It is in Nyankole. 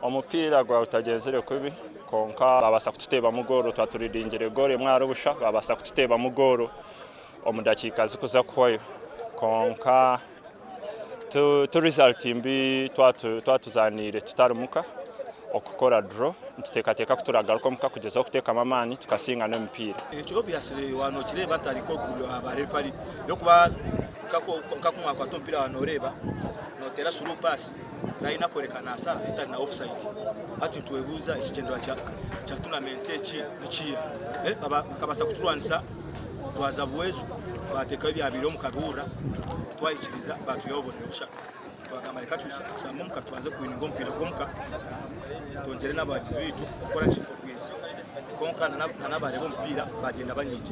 Omupiira gwaba gutagyenzire kubi kwonka babaasa kututeebamu goolo twaba turidingire goolo emwe ahari busha babaasa kututeebamu goolo omu dakiika zirikuza kuhwayo kwonka ti result mbi twaba tuzaaniire tutari muka okukora draw nituteekateeka ku turagaruka omuka kugyezaho kuteekamu amaani tukasinga n'emipiira. Ekyo obviously waaba nokireeba nti hariho aba referee ahabw'okuba nka ku mwakwata omupiira waaba noreeba noteera through pass line akoreka nashara etari na offside hati nitwebuuza ekigyendererwa kya tournament eki nikiiha? Bakabaasa kuturwanisa twaza Buweezu baateekaho ebyabaire omu kabuurira twahikiriza baatwihaho obubonero bushatu twagamba reka tushambe omuka tubanze kuwininga omupiira gw'omuka twongyere n'abahagizi baitu kukora ki? Okweza kwonka n'abareeba omupiira baagyenda banyiigire.